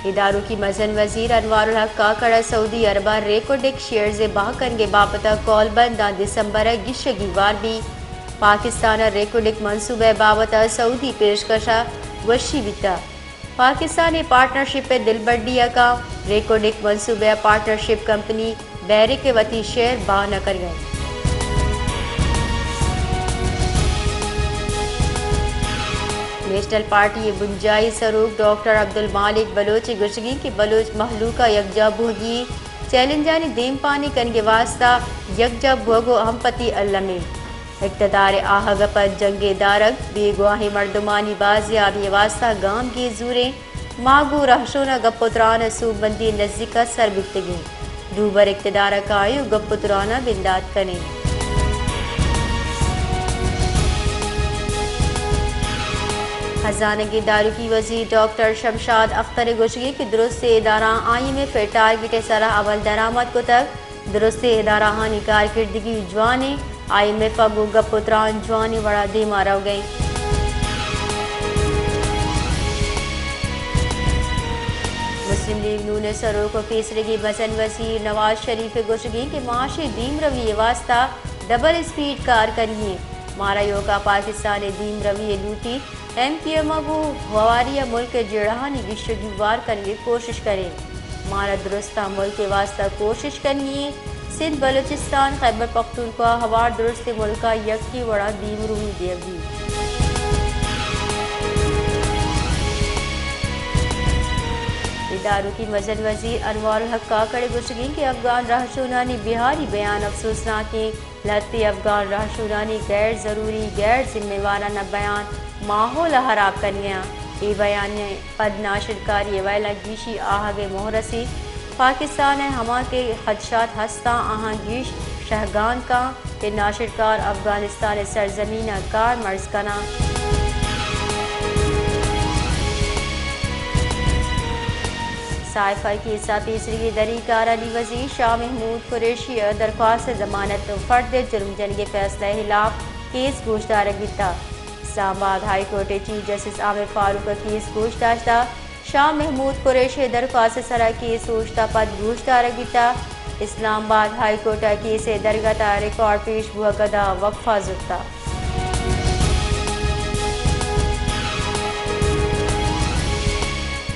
اے داروکی مزن وزیر انوار الحق کاکڑ ءَ سعودی عرب ءَ ریکوڈک شیئرز ءِ بہا کنگ ءِ بابت ءَ کولبند داں دسمبر ءَ گیشگی وار بی۔ پاکستان ءَ ریکوڈک منصوبہ ءِ بابت ءَ سعودی پیشکش ءَ وشی بیتہ۔ پاکستان ءِ پارٹنرشپ ءِ دلبڈی ءَ کاں، ریکوڈک منصوبہ ءَ پارٹنرشپ کمپنی بیرک ءَ وتی شیئر بہا نہ کنگ ءَ انت۔ نیشنل پارٹی ءِ بنجاہی سروک ڈاکٹر عبدالمالک بلوچ ءِ گوشگی کہ بلوچ مہلوک ءَ یکجاہ بوگی چیلنجانی دیمپانی کنگ ءِ واستہ یکجاہ بوگ ءُ ہمپتی الم انت۔ اقتدار ءِ آہگ ءَ پد جنگ ءِ دارگ بیگواہیں مردمانی بازیابی ءِ واستہ گامگیج زوریں۔ ما گوں رہشون ءَ گپ ءُ تران ءِ سوبمندی ءِ نزیک ءَ سر بیتگیں۔ دوبر اقتدار ءَ کائیں ءُ گپ ءُ تران ءَ بندات کنیں۔ ہزانگ ءِ داروکی وزیر ڈاکٹر شمشاد اختر ءِ گوشگی کہ درستیں ادارہاں آئی ایم ایف ءِ ٹارگٹ ءِ سرا عمل درآمد کتگ۔ درستیں ادارہانی کارکردگی جوانیں، آئی ایم ایف ءَ گوں گپ ءُ تران جوانیں وڑا دیما روگ ءَ انت۔ مسلم لیگ نون ءِ سروک ءُ پیسریگیں مزن وزیر نواز شریف ءِ گوشگی کہ معاشی دیمروی ءِ واستہ ڈبل اسپیڈ کار کنگی انت، مارا ایوکا پاکستان ءِ دیمروی ءَ لوٹیت۔ ایم کیو ایم ءَ گوں ہواری ءَ ملک ءِ جیڑہانی گیشگی وار کنگ ءِ کوشش کنیں۔ مارا درستاں ملک ءِ واستہ کوشش کنگی انت۔ سندھ، بلوچستان، خیبر پختونخوا ہوار درستیں ملک ءَ یکیں وڑا دیمروی دیگ بیت۔ اے داروکی مزن وزیر انوار الحق کاکڑ ءِ گوشگی کہ افغان رہشونانی بہاری بیان افسوسناکیں۔ لہتے افغان رہشونانی غیر ضروری، غیر ذمہ وارانہ بیان ماحول ءَ ہراب کنگ ءَ انت۔ اے بیان ءَ پد ناشرکاری ءِ ویل ءَ گیشی آہگ ءِ موہ رسیت۔ پاکستان ءَ ہما کہ خدشات ہستاں، آہاں گیش شہگان کاں کہ ناشرکار افغانستان ءِ سرزمین ءَ کار مرز کناں۔ سائفا ءِ کیس ءَ پیسریگیں دری کارانی وزیر شاہ محمود قریشی ءِ درخواست ضمانت ءُ فرد ءِ جرم جنگ ءِ فیصلہ ءِ ہلاپ کیس گوشدارگ بیتگ۔ اسلام آباد ہائی کورٹ ءِ چیف جسٹس عامر فاروق ءَ کیس گوش داشتگ۔ شاہ محمود قریشی ءِ درخواست ءِ سرا کیس اوشت ءَ پد گوشدارگ بیتگ۔ اسلام آباد ہائی کورٹ ءَ کیس ءِ درگت ءَ ریکارڈ پیش بوگ ءَ داں وقفہ زرتگ۔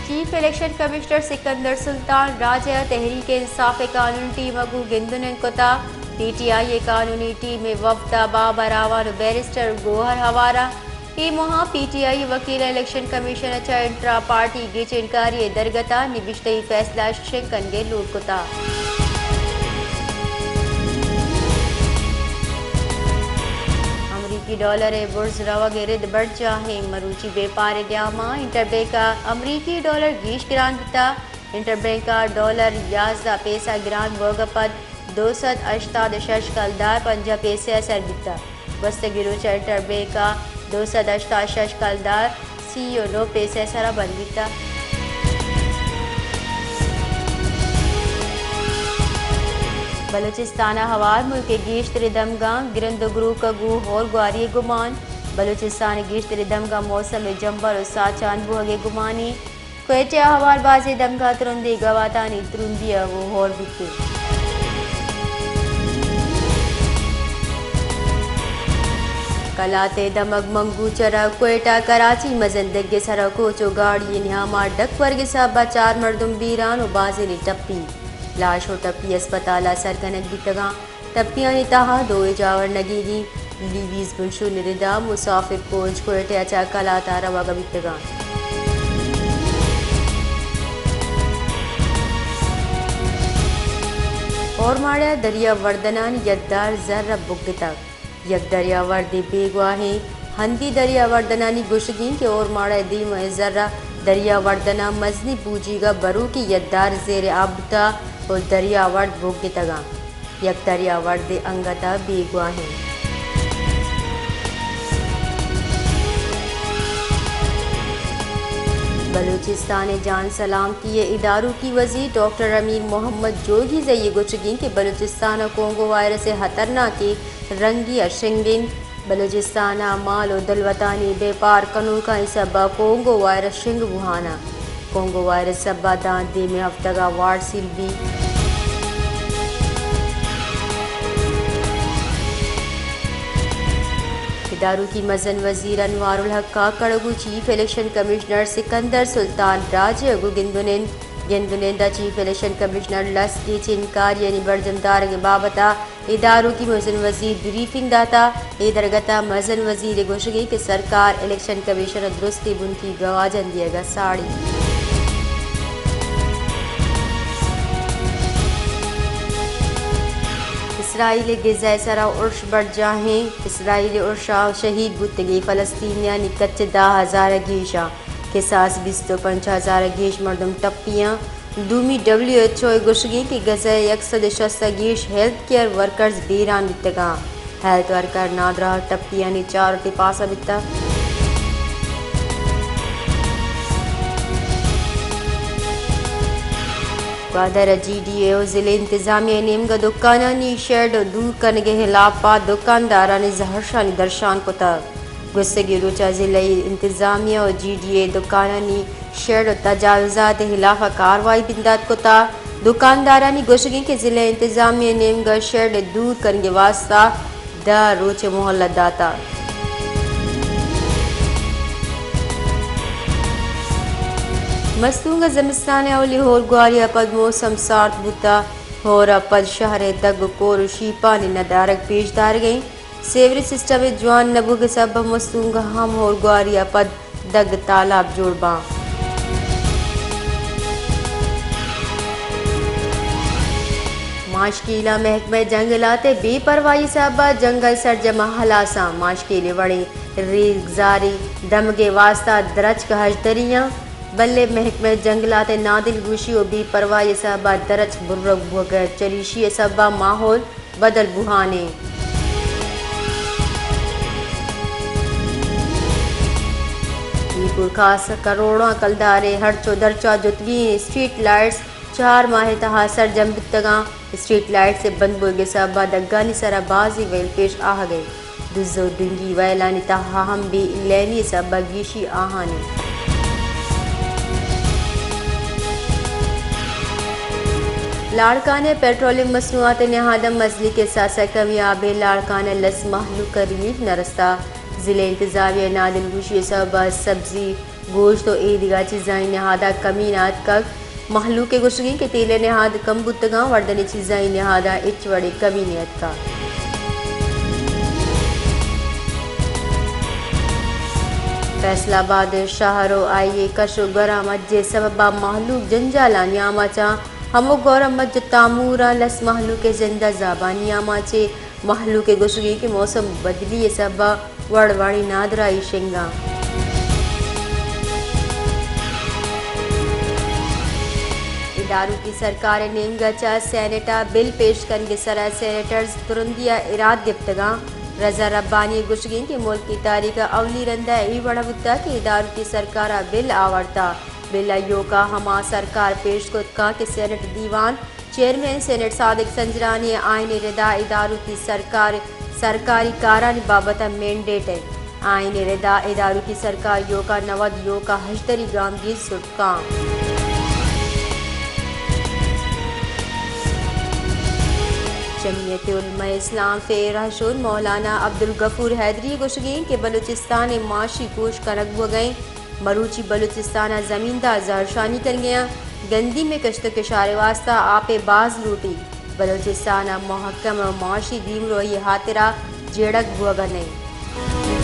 چیف الیکشن کمشنر سکندر سلطان راجہ ءَ تحریک انصاف ءِ قانونی ٹیم ءَ گوں گند ءُ نند کتگ۔ پی ٹی آئی ءِ قانونی ٹیم ءِ وفد ءَ بابا راوان ءُ بیرسٹر گوہر ہوارہ۔ اے ماہ ءَ پی ٹی آئی ءِ وکیل ءَ الیکشن کمیشن ءَ چہ انٹرا پارٹی گیچینکاری ءِ درگت ءَ نبشتہی فیصلہ شنگ کنگ ءِ لوٹ کتگ۔ امریکی ڈالر ءِ برز روگ ءِ رد برجاہ ایں۔ مروچی بیپار ءِ نیام ءَ انٹر بینک ءَ امریکی ڈالر گیش گران بیتگ۔ انٹر بینک ءَ ڈالر یازدہ پیسہ گران بوگ ءَ پد دو سد ہشتاد ءُ شش کلدار پنجاہ پیسہ ءَ سر بیتگ۔ گوستگیں روچ ءَ انٹر بینک ءَ دو سد ہشتاد ءُ شش کلدار سی ءُ نو پیسہ ءِ سرا بند بیتگ۔ بلوچستان ءَ ہوار ملک ءِ گیشتریں دمگاں گرند ءُ گروک ءَ گوں ہورگواری ءِ گمان۔ بلوچستان ءِ گیشتریں دمگاں موسم ءِ جمبر ءُ ساچان بوہگ ءِ گمانی۔ کوئٹہ ءَ ہوار بازیں دمگاں ترندیں گواتانی ترندی ءَ گوں ہور بیت انت۔ کلات ءِ دمگ منگوچر ءَ کوئٹہ کراچی مزن دگ ءِ سرا کوچ ءُ گاڑی ءِ نیام ءَ ڈک ورگ ءِ سبب ءَ چار مردم بیران ءُ بازینے ٹپی۔ لاش ءُ ٹپی ہسپتال ءَ سر کنگ بیتگاں۔ ٹپیانی تہا دوئیں جاور نگیگی۔ لیویز بنشون ءِ ردا مسافر کوچ کوئٹہ ءَ چہ کلات ءَ روگ ءَ بیتگاں۔ اورماڑہ ءَ دریا وردنانی یک دار زر ءَ بگتگ۔ یک دریاوردے بیگواہیں ہندی دریاوردنانی گوشگیں کہ اورماڑہ ءِ دیم ءِ زر ءَ دریاوردن ءَ مزنیں بوجیگ ءَ بروکیں یک دار زیر آب بوتگ ءُ دریاورد بگتگاں۔ یک دریاوردے انگت ءَ بیگواہیں۔ بلوچستان ءِ جان سلامتی ءِ اداروکی وزیر ڈاکٹر امیر محمد جوگی زئی ءِ گوشگیں کہ بلوچستان ءَ کونگو وائرس ءِ ہترناکیں رنگی ءَ شنگ انت۔ بلوچستان ءَ مال ءُ دلوتانی بیپار کنوکانی سبب ءَ کونگو وائرس شنگ بوہان ءَ۔ کونگو وائرس سبب ءَ داں دیمی ہفتگ ءَ وارڈ سیل بیت۔ ادارکی مزن وزیر انوار الحق کاکڑ ءَ گوں چیف الیکشن کمشنر سکندر سلطان راجہ ءَ گوں گند ءُ نند، گند ءُ نند ءَ چیف الیکشن کمشنر لس گیچین کاریانی برجم دارگ ءِ بابت ءَ ادارکی مزن وزیر بریفنگ داتہ۔ اے درگت ءَ مزن وزیر ءِ گوشگ اِنت کہ سرکار الیکشن کمیشن ءَ درستیں بنکی گواجن دیگ ءَ ساڑی۔ اسرائیل ءِ غزہ ءِ سرا ارش برجاہ اِنت۔ اسرائیل ءِ ارش ءَ شہید بوتگیں فلسطینیانی کچ ءَ دہ ہزار ءَ گیش اَنت۔ کساس بیست ءُ پنچ ہزار ءَ گیش مردم ٹپی اَنت۔ دومی ڈبلیو ایچ او ءِ گوشگ اِنت کہ غزہ ءَ یک سد ءُ شست ءَ گیش ہیلتھ کیئر ورکرز بیران بیتگ اَنت۔ ہیلتھ ورکر نادراہ ٹپیانی چار ءُ تپاس ءَ بیتگ۔ گوادر ءَ جی ڈی اے ءُ ضلع انتظامیہ ءِ نیمگ ءَ دکانانی شیڈ دور کنگ ءِ ہلاپ ءَ دکاندارانی زہرشانی درشان کتگ۔ گوستگیں روچ ءَ ضلعی انتظامیہ ءُ جی ڈی اے دکانانی شیڈ ءُ تجاوزات ءِ ہلاف ءَ کاروائی بندات کتگ۔ دکاندارانی گوشگ اِنت کہ ضلع انتظامیہ ءِ نیمگ ءَ شیڈ دور کنگ ءِ واستہ دہ روچ ءِ مہلت داتگ۔ مستونگ ءَ زمستان ءِ اولی ہورگواری ءَ پد موسم سارت بوتگ۔ ہور ءَ پد شہر ءِ دگ ءُ کور ءُ شیپانی ندارگ پیش دارگ ءَ اِنت۔ سیوریج سسٹم ءِ جوان نہ بوگ ءِ سبب ءَ مستونگ ءَ ہم ہورگواری ءَ پد دگ ءُ تالاب جوڑ باں۔ ماشکیل ءَ محکمہ جنگلات ءِ بے پرواہی ءِ سبب ءَ جنگل سرجم ءَ ہلاس اَنت۔ ماشکیل ءِ وڑیں ریگزاریں دمگ ءِ واستہ درچک ہژدری اَنت، بلے محکمہ جنگلات ءِ نادلگوشی ءُ بے پرواہی ءِ سبب ءَ درچک برگ بوگ ءَ، چریشی ءِ سبب ءَ ماحول بدل بوہان اِنت۔ میرپور خاص ءَ کروڑاں کلدار ءِ ہرچ ءُ درچ ءَ جتگیں اسٹریٹ لائٹس چار ماہ ءِ تہا سرجم بوتگ اَنت۔ اسٹریٹ لائٹس ءِ بند بوگ ءِ سبب ءَ دگانی سرا بازیں ویل پیش آہگ ءَ اِنت۔ دز ءُ ڈنگی ویلانی تہا ہم بے لینی ءِ سبب ءَ گیشی آہانی۔ لاڑکانہ ءَ پیٹرولیم مصنوعات ءِ نہاد ءَ مزنیں کساس ءَ کمی، آب ءِ لاڑکانہ ءَ لس مہلوک ءَ ریلیف نہ رستگ۔ ضلع انتظامیہ ءِ نادلگوشی ءِ سبب ءَ سبزی، گوشت ءُ اے دگہ چیزانی نہاد ءَ کمی نہ اتکگ۔ مہلوک ءِ گوشگ اِنت کہ تیل ءِ نہاد کم بوتگ اَنت، وردنی چیزانی نہاد ءَ ہچ وڑیں کمی نہ اتکگ۔ فیصل آباد شہر ءُ آئی ءِ کش ءُ گور ءَ مجگ ءِ سبب ءَ مہلوک جنجال ءِ نیام ءَ چہ ہمک گور ءَ مجگ ءُ تامور ءَ، لس مہلوک ءِ زند ءَ زہبانی نیام ءَ چہ مہلوک ءِ گوشگ اِنت کہ موسم بدلی ءِ سبب ءَ وڑ وڑیں نادراہی شنگ اَنت۔ ادارکی سرکار ءِ نیمگ ءَ چہ سینیٹ ءَ بل پیش کنگ ءِ سرا سینیٹرز ترندی ءَ ایراد گپتگ اَنت۔ رضا ربانی ءِ گوشگ اِنت کہ ملک ءِ تاریخ ءَ اولی رند ءَ اے وڑ ءَ بوتگ کہ ادارکی سرکار ءَ بل آورتگ۔ بل ءَ ایوک ءَ ہما سرکار پیش کت کنت کہ سینیٹ دیوان چیئرمین سینیٹ صادق سنجرانی ءِ آئین ءِ ردا ادارکی سرکار، سرکاری کارانی بابت ءَ مینڈیٹ اِنت۔ آئین ءِ ردا ادارکی سرکار ایوک ءَ نود، ایوک ءَ ہژدری گامگیج سرپد کنت۔ جمعیت علماء اسلام ءِ رہشون مولانا عبدالغفور حیدری ءِ گوشگ اِنت کہ بلوچستان ءِ معاشی کوش کنگ بوگ ءَ اِنت۔ مروچی بلوچستان ءَ زمیندار زہرشانی کنگ ءَ اَنت۔ گندیم ءِ کشت ءُ کشار ءِ واستہ آپ ءِ باز لوٹیت۔ بلوچستان ءَ محکم ءُ معاشی دیمروئی ءِ ہاترا جیڑگ بوگ ءَ نہ اِنت۔